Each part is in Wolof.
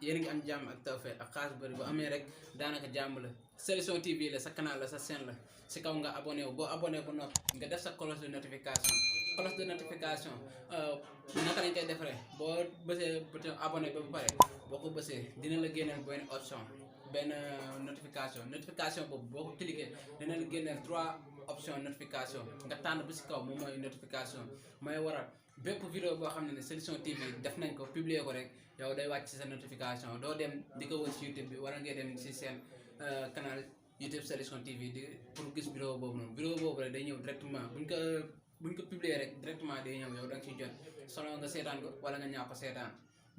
yéen a ngi am jàmm ak tawfeex ak xaas bëri bu amee rek daanaka jàmm la Solution TV la sa canal la sa chaîne la si kaw nga abonné wu boo abonné ba noppi nga def sa cloche de notification naka lañ koy defaree boo bësee bouton abonné ba pare boo ko bësee dina la génneel benn option benn notification boobu boo ko cliqué dina la génneel 3 options notification nga tànn bu si kaw moom mooy notification mooy waral bépp vidéo boo xam ne Solution TV def nañ ko publier ko rek yow day wàcc ci sa notification doo dem di ko wër ci YouTube bi wala ngay dem ci seen canal YouTube Solution TV di pour gis vidéo boobu noonu vidéo boobu rek day ñëw directement buñ ko publier rek directement day ñëw yow da nga ciy jot solo nga seetaan ko wala nga ñàkk ko seetaan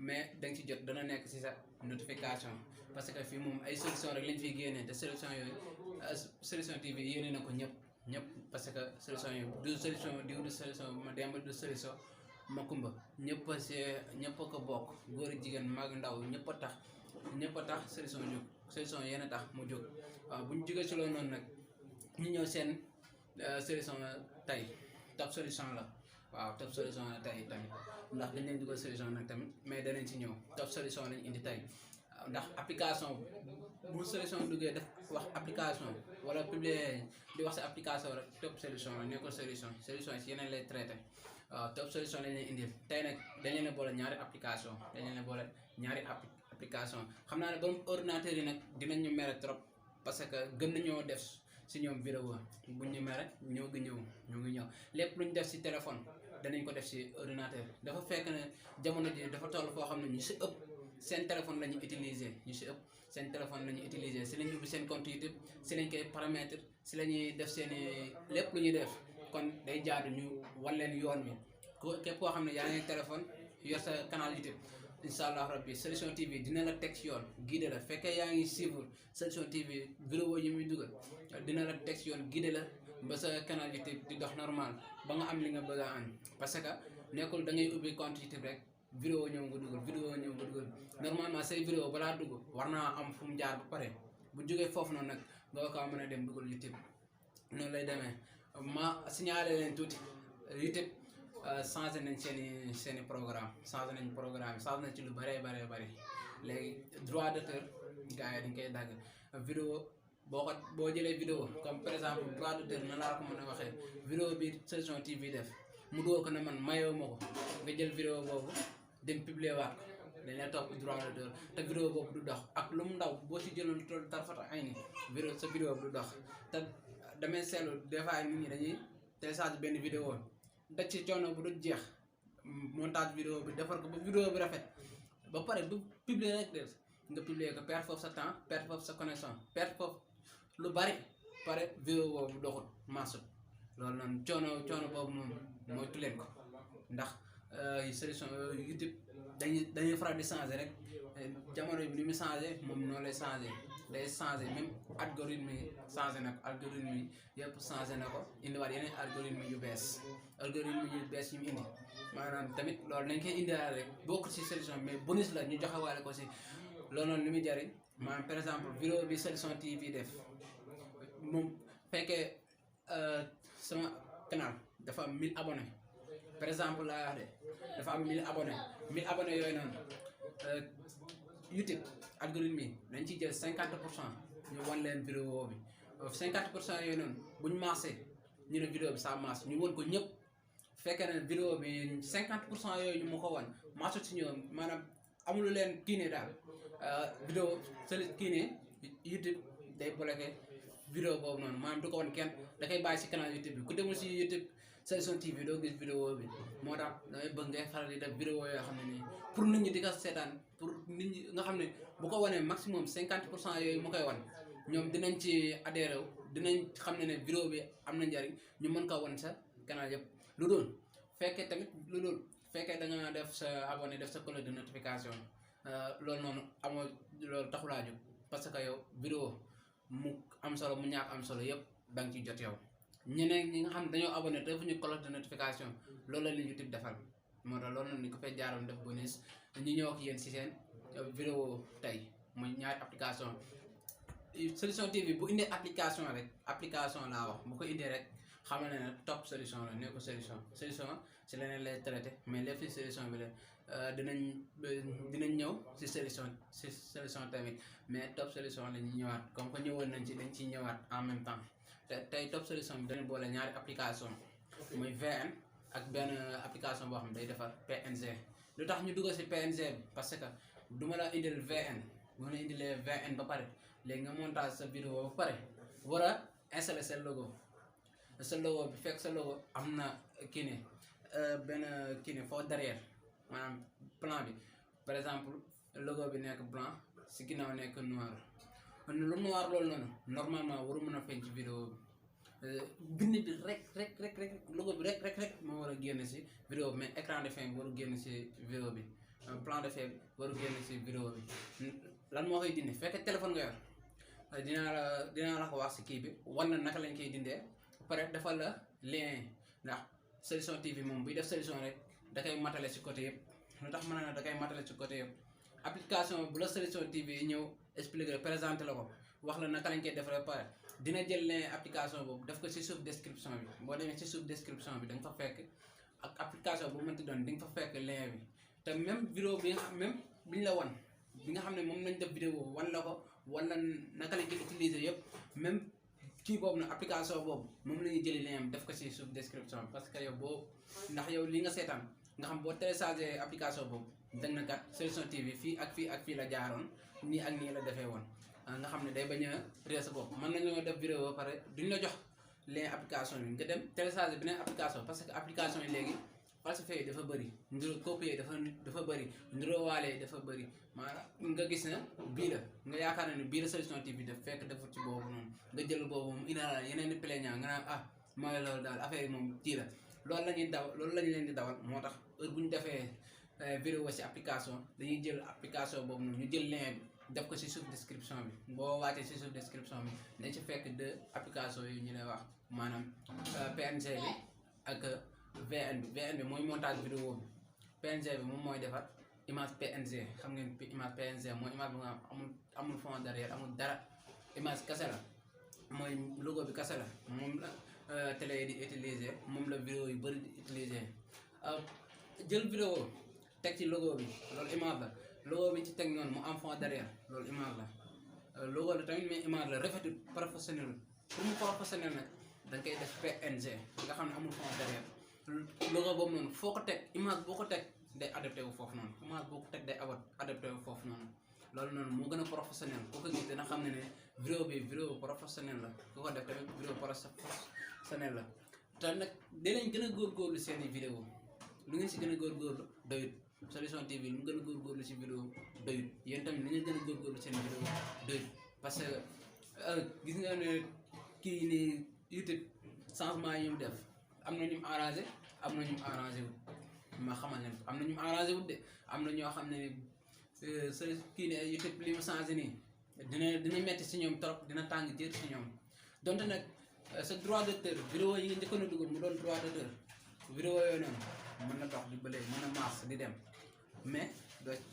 mais da nga ci jot dana nekk ci sa notification parce que fii moom ay solution rek lañ fiy génnee te solution yooyu Solution TV yéene na ko ñëpp parce que solution yooyu du solution diw du solution ma demba du solution ma kumba ñëpp a ko bokk góor ak jigéen mag ndaw ñëpp a tax solution jóg solution yéen a tax mu jóg waaw bu ñu jógee ci loolu noonu nag ñu ñëw seen solution tey top solution la waaw top solution la tey tamit ndax dañ leen dugal solution nag tamit mais danañ ci ñëw top solution lañ indi tey ndax application bu solution duggee def wax application wala publier di wax sa application rek top solution la nekkul solution si yeneen lay traité waaw top solution lañ leen indil tey nag dañ leen a boole ñaari application xam naa ne borom ordinateur yi nag dinañ ñu mere trop parce que gën nañoo def si ñoom vidéo buñ ñu mere ñoo ngi ñëw lépp luñ def si téléphone danañ ko def si ordinateur dafa fekk ne jamono ji dafa toll foo xam ne ñu si ëpp seen téléphone la ñu utiliser si la ñu ubbi seen compte YouTube si lañ koy paramètre si la ñuy def seen lépp lu ñuy def kon day jaadu ñu wan leen yoon wi képp koo xam ne yaa ngi téléphone yor sa canal YouTube incha allah rabbi Solution TV dina la teg si yoon guidé la fekkee yaa ngi suivre Solution TV vidéo yi muy dugal dina la teg si yoon guidé la ba sa canal YouTube di dox normal ba nga am li nga bëgg a am parce que nekkul da ngay ubbi compte YouTube rek vidéo ñëw nga dugal normalement say vidéo balaa dugg war naa am fu mu jaar ba pare bu jógee foofu noonu nag nga ko mën a dem dugal YouTube noonu lay demee ma signalé leen tuuti YouTube changé nañ seeni programme changé nañ ci lu bëree léegi droit d'auteur gars yi dañ koy dagg vidéo boo jëlee vidéo comme par exemple droit d'auteur na laa ko mën a waxee vidéo bi Solution TV def mu doo ko ne man mayoo ma ko nga jël vidéo boobu dem publier waat ko dañ lay topp droit d'auteur te vidéo boobu du dox ak lu mu ndaw boo si jëloon tool tarfata ay ni sa vidéo du dox te damay seetlu des fois nit ñi dañuy télécharge benn vidéo daj ci coono bu dul jeex montage vidéo bi defar ko ba vidéo bi rafet ba pare du publier rek des nga publier ko perdre foofu sa temps perdre foofu sa connexion perdre foofu lu bari pare vidéo boobu doxul maasut loolu noonu coono boobu moom moytu leen ko ndax Solution YouTube dañuy faral di changer rek jamono bi ni mu changer moom noonu lay changer day changer même algorithme yi changer na ko algorithme yi yëpp changer na ko indiwaat yeneen algorithme yu bees yu mu indi maanaam tamit loolu nañ koy indiwaat rek bokk ci Solution mais bonus la ñu joxewaale ko si loolu noonu li muy jariñ maanaam par exemple vidéo bi Solution TV def moom fekkee sama canal dafa am 1000 abonnés par exemple laa wax de dafa am 1000 abonnés yooyu noonu YouTube algorithme yi dañ ciy jël 50% ñu wan leen vidéo bi 50% yooyu noonu buñ marché ñu ne vidéo bi ça marche ñu won ko ñëpp fekkee ne vidéo bi 50% yooyu ñu ma ko wan marché ci ñoom maanaam amulu leen kiine daal vidéo kiine YouTube day bloqué vidéo boobu noonu maanaam du ko wan kenn da koy bàyyi si canal YouTube bi ku demul si YouTube Solution TV doo gis vidéo bi moo tax damay bëgg ngay faral di def vidéo yoo xam ne nii pour nit ñi di ko seetaan pour nit ñi nga xam ne bu ko wanee maximum 50% yooyu mu koy wan ñoom dinañ ci adhéré wu dinañ xam ne vidéo bi am na njariñ ñu mën ko wan sa canal yëpp lu doon fekkee da nga def sa abonné def sa cloche de notification loolu noonu amoo loolu taxulaa jóg parce que yow vidéo mu am solo mu ñàkk am solo yëpp da nga ciy jot yow ñeneen ñi nga xam ne dañoo abonné te defuñu cloche de notification loolu la leen YouTube defal moo tax loolu noonu ni ko fay jaaroon def bonus ñu ñëw ak yéen si seen vidéo tey muy ñaari application Solution TV bu indee application rek application laa wax bu ko indee rek xamal ne nag top solution la nekk solution si leneen lay traité mais lépp si solution bi la dinañ ñëw si solution tamit mais top solution la ñu ñëwaat comme que ñëwoon nañ ci dañ ciy ñëwaat en même temps te tey top solution bi dañu boole ñaari application muy VN ak benn application boo xam ne day defar PNG. lu tax ñu dugg si PNG bi parce que duma la indil VN bu la indilee VN ba pare léegi nga montage sa vidéo ba pare war a installer sa logo bi fekk sa logo am na kii ne benn kii ne foofu derrière maanaam plan bi par exemple logo bi nekk blanc si ginnaaw nekk noir lu noir loolu noonu normalement waru mën a feeñ ci vidéo bi bind bi rek logo bi rek moo war a génn si vidéo bi mais écran de fin bi waru génn si vidéo bi plan de fin bi waru génn si vidéo bi lan moo koy dindi fekk téléphone nga yor dinaa la ko wax si kii bi wan na naka lañ koy dindee pare defal la lien ndax solution TV moom buy def solution rek da koy matale si côté yëpp lu tax mën na da koy matale si côté yëpp application bu la solution TV ñëw expliquer présenté la ko wax la naka lañ koy defaree pare dina jël lien application boobu def ko si suuf description bi boo demee si suuf description bi da nga fa fekk ak application bu mënti doon di nga fa fekk lien bi te même vidéo bi nga même biñ la wan bi nga xam ne moom lañ def vidéo wan la ko wala naka lañ koy utiliser yëpp même kii boobu nag application boobu moom la ñuy jëli lien def ko si sous description parce que yow boo ndax yow li nga seetaan nga xam boo téléchargé application boobu dang na kat solution TV fii ak fii la jaaroon nii ak nii la defee woon nga xam ne day bañ a réer sa bopp mën nañoo def vidéo ba pare duñ la jox lien application bi nga dem téléchargé beneen application parce que application yi léegi falsifié yi dafa bëri ndiro copier dafa bëri ndirowaale yi dafa bëri maanaam nga gis na bii la nga yaakaar ne bii la solution TV def fekk defut ci boobu noonu nga jël boobu moom indaala yeneen i plaignant nga naan mooy loolu daal affaire yi moom kii la loolu la ñu leen di dawal moo tax heure bu ñu defee vidéo si application dañuy jël application boobu noonu ñu jël lien bi def ko si suuf description bi boo waatee si suuf description bi dañ ci fekk deux applications yu ñu lay wax maanaam PNG bi ak VN bi mooy montage vidéo bi PNG bi moom mooy defar image PNG xam ngeen image PNG mooy image bu nga amul fond derrière amul dara image kese la mooy logo bi kese la moom la télé yi di utiliser moom la vidéo yu bëri di utiliser jël vidéo teg ci logo bi loolu image la logo bi ci teg noonu mu am fond derrière loolu image la logo la tamit mais image la rafetul professionnel pour mu professionnel nag da nga koy def PNG nga xam ne amul fond derrière logo boobu noonu foo ko teg image boo ko teg day adapté wu foofu noonu image boo ko teg day adapté wu foofu noonu loolu noonu moo gën a professionnel ku ko gis dina xam ne vidéo bi vidéo professionnel la ku ko def tamit vidéo professionnel la te nag dinañ gën a góorgóorlu seeni vidéo lu ngeen si gën a góorgóorlu doyut solution TV lu mu gën a góorgóorlu si vidéo doyut yéen tamit ni ngeen gën a góorgóorlu seen vidéo doyut parce que gis nga ne kii nii YouTube changement yi mu def am na ñu mu arrangé am na ñu mu arrangé wut ma xamal leen am na ñu mu arrangé wut de am na ñoo xam ne sa kii ne YouTube li mu changé nii dina metti si ñoom trop dina tàng jër si ñoom donte nag sa droit d'auteur vidéo yi nga njëkkoon a dugal mu doon droit d'auteur vidéo yooyu noonu mën na dox di bële mën na mars di dem mais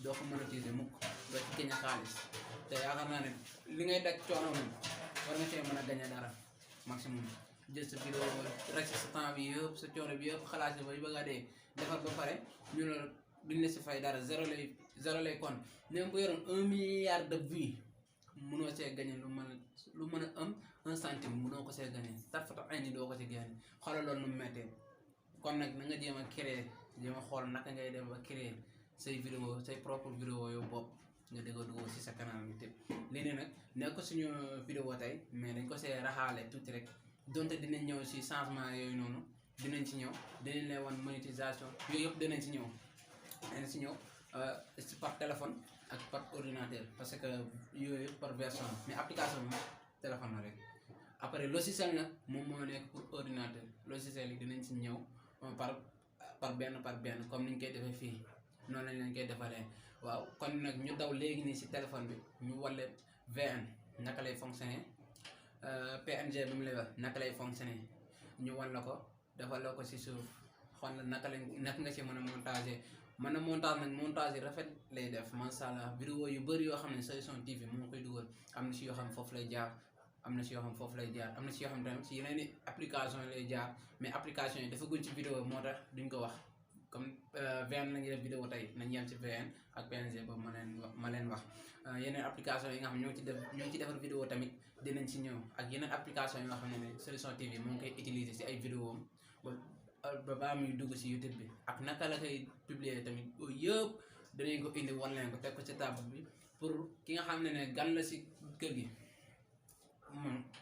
doo ko monétiser mukk doo ci gañ a xaalis te yaakaar naa ne li ngay daj coono moom war nga cee mën a gañ a dara maximum jël sa vidéo rek sa temps bi yëpp sa coono bi yëpp xalaat si ba bëgg a dee defar ba pare ñu la duñ la si fay dara zéro lay kon même bu yoroon 1 milliard de vues mënoo see gañe lu mën a am 1 centime mënoo ko see gañe tarfata ay ni doo ko ci gañe xoolal loolu nu mu méttee kon nag na nga jéem a créer jéem a xool naka ngay dem ba créer say vidéo say propre vidéo yow bopp nga dégg dugg si sa canal bi tëb lii ne nag nekk ko suñu vidéo tey mais dañ ko see raxaale tuuti rek donte dinañ ñëw si changement yooyu noonu dinañ ci ñëw dinañ leen wan monétisation yooyu yëpp dinañ ci ñëw par téléphone ak par ordinateur parce que yooyu yëpp par version mais application bi téléphone la rek après logiciel nag moom moo nekk pour ordinateur logiciel yi dinañ ci ñëw par benn comme ni ñu koy defee fii noonu lañ leen koy defalee waaw kon nag ñu daw léegi nii si téléphone bi ñu wale VN naka lay fonctionner PNG bi mu lay wax naka lay fonctionner ñu wan la ko defal la ko si suuf xool la naka nga ci mën a montager montage nag montage yi rafet lay def macha allah vidéo yu bëri yoo xam ne solution TV mu ngi koy dugal am na si yoo xam ne foofu lay jaar am na si yoo xam foofu lay jaar am na si yoo xam tamit si yeneen i application lay jaar mais application yi dafa guñ ci vidéo moo tax duñ ko wax comme VN la ñuy def vidéo tey nañ yem ci VN ak PNG boobu ma leen wax yeneen application yi nga xam ñoo ci defar vidéo tamit dinañ ci ñëw ak yeneen application yi nga xam ne Solution TV moo ngi koy utiliser si ay vidéo ba baa muy dugg si YouTube bi ak naka la koy publier tamit yëpp danañ ko indi wan leen ko teg ko ci table bi pour ki nga xam ne gan la si kër gi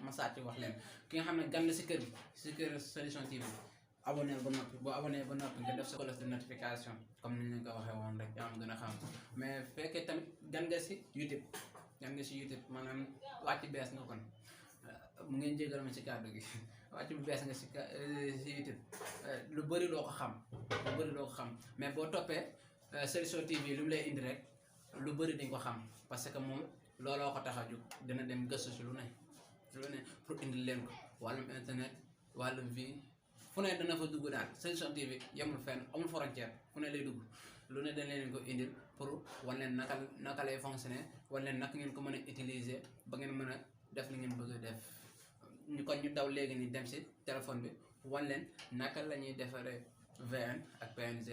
ma sàcc wax leen ki nga xam ne gan la si kër gi si kër Solution TV abonné ba noppi boo abonné ba noppi nga def sa cloche de notification comme ni ñu ko waxee woon rek yaa ma gën a xam mais fekkee tamit gan nga si YouTube maanaam wàcc bees nga kon mu ngeen jégal ma ci kàddu gi wàcc bu bees nga si YouTube lu bëri doo ko xam mais boo toppee Solution TV lu mu lay indi rek lu bëri dañ ko xam parce que moom looloo ko tax a jóg dina dem gëstu si lu ne pour indi leen ko wàllum internet wàllum vie fu ne dana fa dugg daal Solution TV yemul fenn amul frontière fu ne lay dugg lu ne dañ leen ko indil pour wan leen naka lay fonctionner wan leen naka ngeen ko mën a utiliser ba ngeen mën a def li ngeen bëgg a def kon ñu daw léegi ni dem si téléphone bi wan leen naka la ñuy defaree VN ak PNG.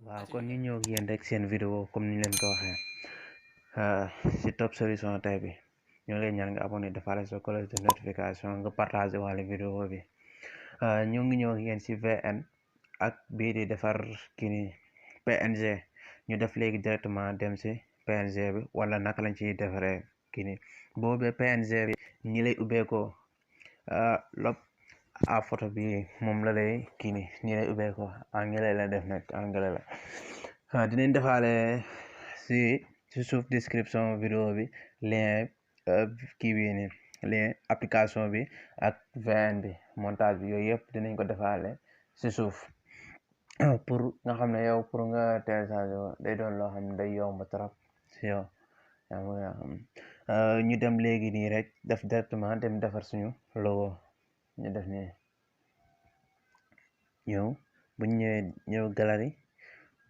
waaw kon ñu ñëw ak yéen rek seen vidéo comme ni leen ko waxee si Top Solution tey bi ñoo leen ñaan nga abonné defaale sa cloche de notification nga partagé wàlle vidéo bi ñoo ngi ñëw ak yéen si VN ak bii di defar kii ni PNG ñu def léegi directement dem si PNG bi wala naka lañ ciy defaree kii ni boobee PNG bi ñi lay ubbeekoo lop a photo bi moom la lay kii ni ñi lay ubbeekoo anglais la def nag anglais la dinañ defaale si suuf description vidéo bi lien kii bi ni lien application bi ak VN bi montage bi yooyu yëpp dinañ ko defaale si suuf pour nga xam ne yow pour nga télécharger day doon loo xam ne day yomb trop si yow ñu dem léegi nii rek def directement dem defar suñu logo ñu def nii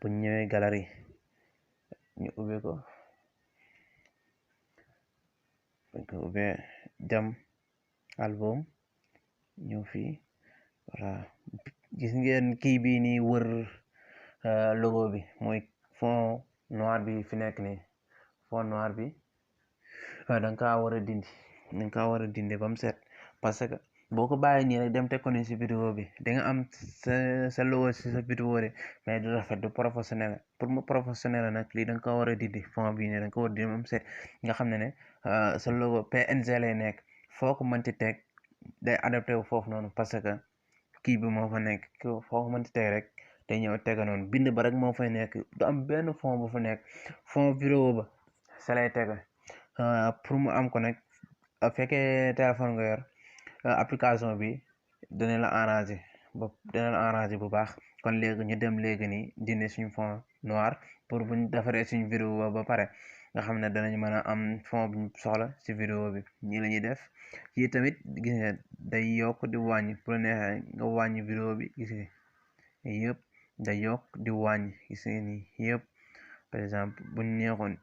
buñ ñëwee galerie ñu ubbi ko buñ ko ubbee dem album ñëw fii voilà gis ngeen kii bi nii wër logo bi mooy fond noir bi fi nekk nii fond noir bi danga kaa war a dindi ba mu set parce que boo ko bàyyi nii rek dem teg ko nii si vidéo bi da nga am sa logo si sa vidéo de mais du rafet du professionnel pour mu professionnel nag lii da nga ko war a dindi fond bi nii da nga ko war a dindi ba mu set nga xam ne sa logo PNG lay nekk foo ko mënti teg day adapté wu foofu noonu parce que kii bi moo fa nekk foo ko mënti teg rek day ñëw tega noonu bind ba rek moo fay nekk du am benn fond bu fa nekk fond vidéo ba sa lay tega pour mu am ko nag fekkee téléphone nga yor application bi dana la arrangé bu baax kon léegi ñu dem léegi nii dindi suñu fond noir pour buñ defaree suñu vidéo ba pare nga xam ne danañ mën a am fond buñ soxla si vidéo bi nii la ñuy def yi tamit gis nga day yokk di wàññi pour neexee nga wàññi vidéo bi gis nga yëpp day yokk di wàññi gis nga nii yëpp par exemple buñ neexoon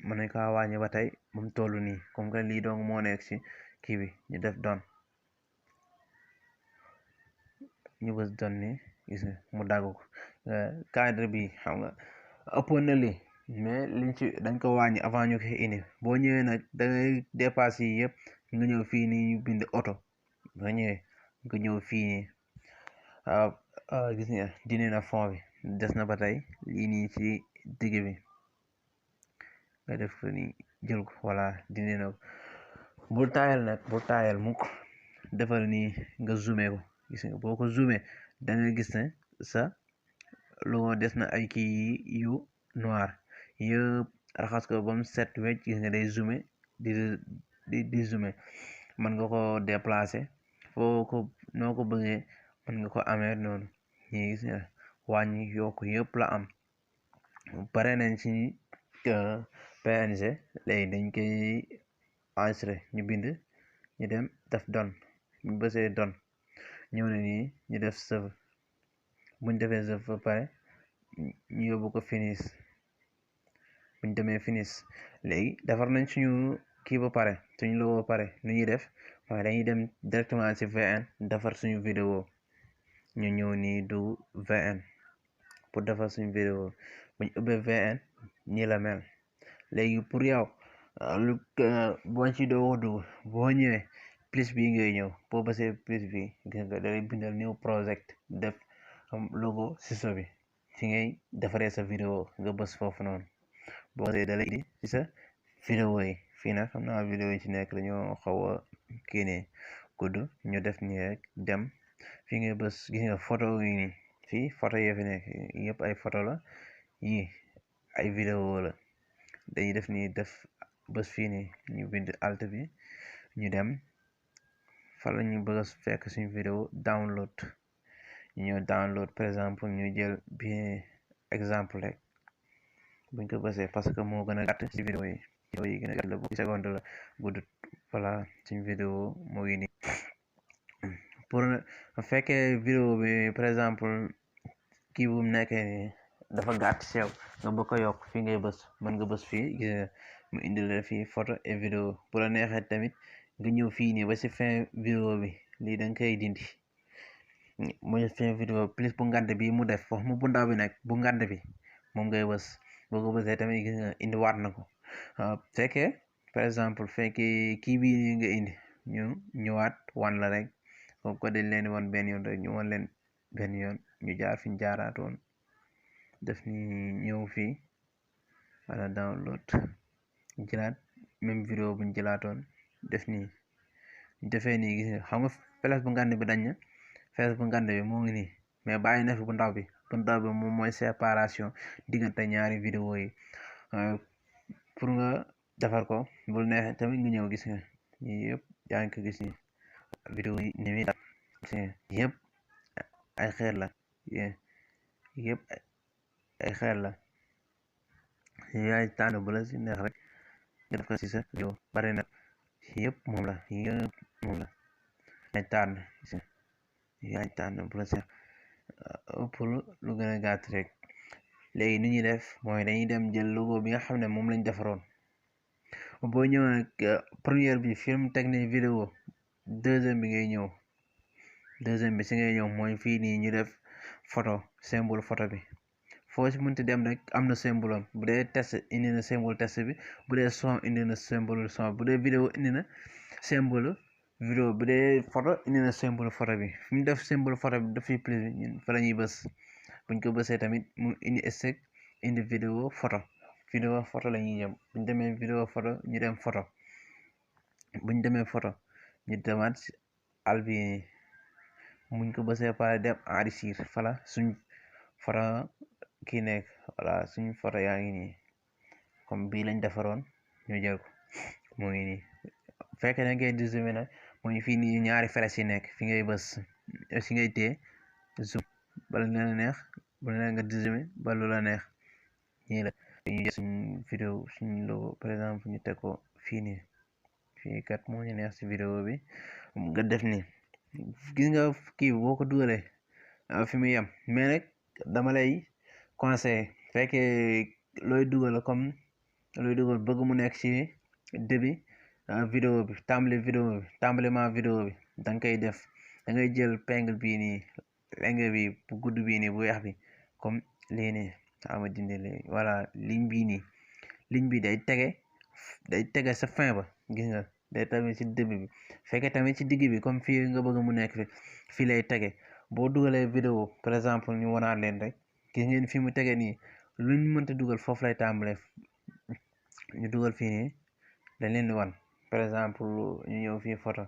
mën nañ kaa wàññi ba tey ba mu toll nii comme que lii donc moo nekk si kii bi ñu def doon ñu bës doon ni gis nga mu dagg ko cadre bi xam nga ëppoon na lii mais liñ ci dañ ko wàññi avant ñu koy indi boo ñëwee nag da ngay dépassé yi yëpp nga ñëw fii nii ñu bind auto nga ñëwee nga ñëw fii nii gis nga dindi na fond bi des na ba tey lii nii ci digg bi nga def ko ni jël ko voilà dindi na ko bul taayal mukk defal nii nga zoomé ko gis nga boo ko zoomé da nga gis ne sa logo des na ay kii yu noir yëpp raxas ko ba mu set wecc gis nga day zoomé di zoomé mën nga ko déplacer foo ko noo ko bëggee mën nga ko amee noonu ñii gis nga wàññi yokk yëpp la am pare nañ ci PNG léegi dañ koy enregistré ñu bind ñu dem def don ñu bësee don ñëw na nii ñu def save buñ defee save ba pare ñu yóbbu ko finish buñ demee finish léegi defar nañ suñu kii ba pare suñu logo ba pare nu ñuy def waaye dañuy dem directement ci VN defar suñu vidéo ñu ñëw nii du VN pour defar suñu vidéo buñ ubbee VN nii la mel léegi pour yow lu boo ci doo dugg boo ñëwee plus bi ngay ñëw boo bësee plus bi gis nga dalay bindal new project def logo siso bi fi ngay defaree sa vidéo nga bës foofu noonu boo bësee dalay indi ci sa vidéo yi fii nag xam naa vidéo yi ci nekk dañoo xaw a kii ne gudd ñu def nii rek dem fi ngay bës gis nga photo yi nii fii photo yi fi nekk yëpp ay photo la yi ay vidéo la dañuy def nii def bës fii nii ñu bind alt bi ñu dem fa la ñu bëgg a fekk suñu vidéo download ñu ñëw download par exemple ñu jël bi exemple rek buñ ko bësee parce que moo gën a gàtt ci vidéo yi gën a gàtt la bu seconde la gudd voilà suñu vidéo moo ngi nii pour fekkee vidéo bi par exemple kii bu nekkee nii dafa gàtt sew nga bëgg ko yokk fii ngay bës mën nga bës fii gis nga mu indi la fii photo et vidéo bu la neexee tamit nga ñëw fii nii ba ci fin vidéo bi lii da nga koy dindi mooy fin vidéo plus bu ngand bi mu def foofu mu bu ndaw bi nag bu ngand bi moom ngay bës boo ko bësee tamit gis nga indi waat na ko fekkee par exemple fekkee kii bii nga indi ñu ñëwaat wan la rek comme ko dañ leen wan benn yoon rek ñu wan leen benn yoon ñu jaar fi ñu jaaraatoon def ni ñëw fii wala download jëlaat même vidéo buñ jëlaatoon def nii defee nii gis nga xam nga flash bu ngand bi dañ na flash bu ngand bi moo ngi nii mais bàyyi na fi bu ndaw bi moom mooy séparation diggante ñaari vidéo yi pour nga defar ko bul neexee tamit nga ñëw gis nga yii yëpp yaa ngi ko gis nii vidéo yi ni muy daf gis nga yëpp ay xeer la yëpp ay xeer la yaay tànn bu la si neex rek nga def ko si sa vidéo bari na yëpp moom la yaay tànn bu la si pour lu gën a gàtt rek léegi ni ñuy def mooy dañuy dem jël logo bi nga xam ne moom lañ defaroon boo ñëw nag première bi film technique vidéo deuxième bi ngay ñëw deuxième bi si ngay ñëw mooy fii nii ñu def photo symbole photo bi foo si mënti dem rek am na symbole am bu dee test indi na symbole test bi bu dee son indi na symbole son bu dee vidéo indi na symbole vidéo bu dee photo indi na symbole photo bi fi mu def symbole photo bi dafay plus bi ñun fa la ñuy bës buñ ko bësee tamit mu indi stek indi vidéo photo la ñuy jëm buñ demee vidéo photo ñu dem photo buñ demee photo ñu demaat al bi muñ ko bësee pare dem enrichir fala suñ photo kii nekk voilà suñ photo yaa ngi nii comme bii lañ defaroon ñu jël ko moo ngi nii fekkee da ngay zoom nag mooy fii nii ñaari flèche yi nekk fi ngay bës fi ngay téye zoom bala la neex bala nga zoom ba lu la neex nii la ñu jël suñ vidéo suñ logo par exemple ñu teg ko fii nii fii kat moo ñu neex ci vidéo bi nga def nii gis nga kii boo ko dugalee fi muy yem mais nag dama lay conseiller fekkee looy dugal comme looy dugal bëgg mu nekk ci début vidéo bi tàmbaliment vidéo bi da nga koy def da ngay jël pengle bii nii lenge bi bu gudd bii nii bu weex bi comme lii nii ama dindi léegi voilà ligne bii nii ligne bi day tege sa fin ba gis nga day tamit ci début bi fekkee tamit ci digg bi comme fii nga bëgg mu nekk fii lay tege boo dugalee vidéo par exemple ñu wanaat leen rek gis ngeen fi mu tege nii luñ mënta dugal foofu lay tàmbalee ñu dugal fii nii dañ leen di wan par exemple ñu ñëw fii photo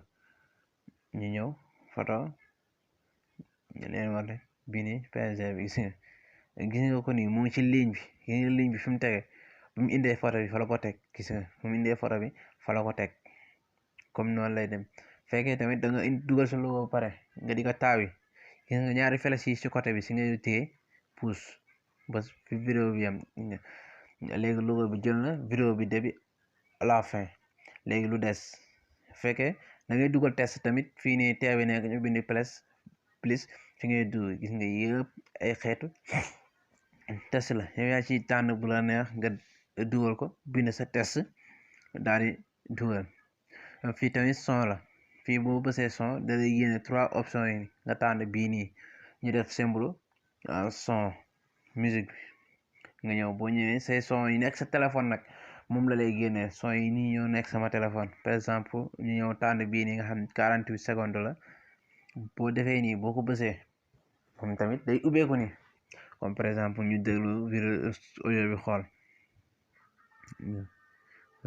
ñu leen wan rek bii nii png bi gis nga ko nii mu ngi ci ligne bi gis nga ligne bi fi mu tege bu mu indee photo bi fa la ko teg gis nga bu mu indee photo bi fa la ko teg comme noonu lay dem fekkee tamit da nga dugal sa logo ba pare nga di ko taawi gis nga ñaari flèche yi ci côté bi si ngay téye pouce ba fi vidéo bi yam léegi logo bi jël na vidéo bi début à la fin léegi lu des fekkee da ngay dugal test tamit fii nii teewi nekk ñu bindi plus fi ngay dugg gis nga yëpp ay xeetu test la yow yaa ci tànn bu la neex nga dugal ko bind sa test daal di dugal. Fii tamit son la, fii boo bësee son da lay génne 3 options yi nga tànn bii nii ñu def symbole son musique bi nga ñëw boo ñëwee say son yi nekk sa téléphone nag moom la lay génne. Son yi nii ñoo nekk sama téléphone par exemple ñu ñëw tànn bii nii nga xam 48 secondes la. boo defee nii boo ko bësee moom tamit day ubbeeku nii, comme par exemple ñu déglu vidéo audio bi xool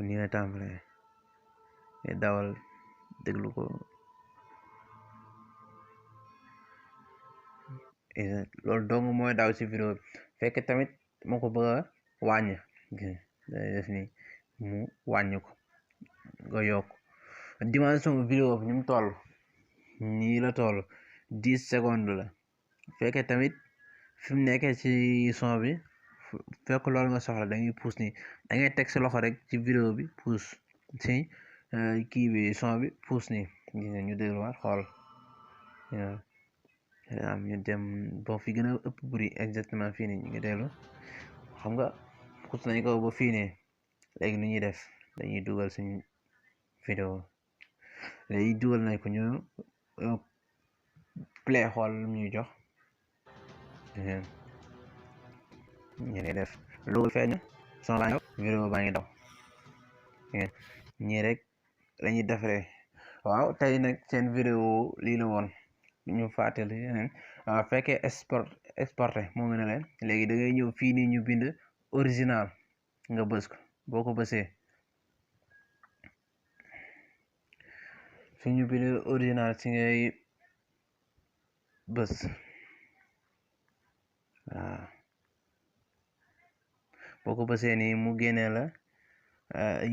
nii la tàmbalee nga dawal déglu ko. loolu dong mooy daw ci vidéo bi. fekk tamit moo ko bëgg a wàññi day def ni mu wàññi ko nga yokk dimension vidéo bi ni mu toll nii la toll 10 secondes la. fekkee tamit fi mu nekkee ci son bi fekk loolu nga soxla dañuy pousse nii da ngay teg sa loxo rek ci vidéo bi pousse ci kii bi son bi pousse nii ñu dégluwaat xool am ñu dem boo fi gën a ëpp bruit exactement fii nii ñu ngi déglu xam nga pousse nañ ko ba fii nii. léegi nu ñuy def dañuy dugal suñu vidéo léegi dugal nañ ko ñu play xool lu ñuy jox ñu ngi def loolu feeñ son baa ngi daw vidéo baa ngi daw ñii rek lañuy defaree. waaw tey nag seen vidéo lii la woon ñu fàttali yeneen fekkee exporté moo gën a leen léegi da ngay ñëw fii nii ñu bind original nga bës ko. boo ko bësee fi ñu bind original ci ngay bës waaw boo ko bësee nii mu génnee la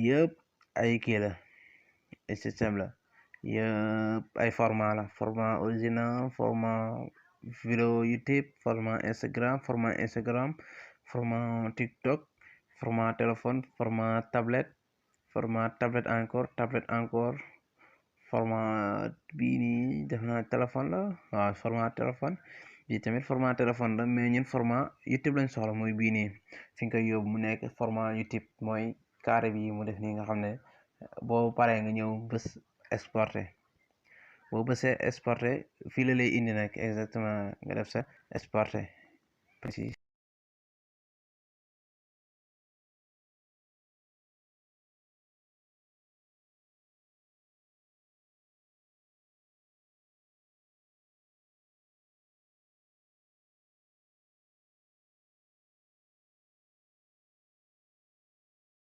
yëpp ay kii la système la yëpp ay format la format original format vidéo YouTube format Instagram format TikTok format téléphone format tablette encore format bii nii def naa téléphone la waaw format téléphone bii tamit format téléphone la mais ñun format YouTube lañ soxla mooy bii nii fi nga koy yóbbu mu nekk format YouTube mooy carré bi mu def nii nga xam ne boo paree nga ñëw bës exporté boo bësee exporté fii la lay indi nag exactement nga def sa exporté précis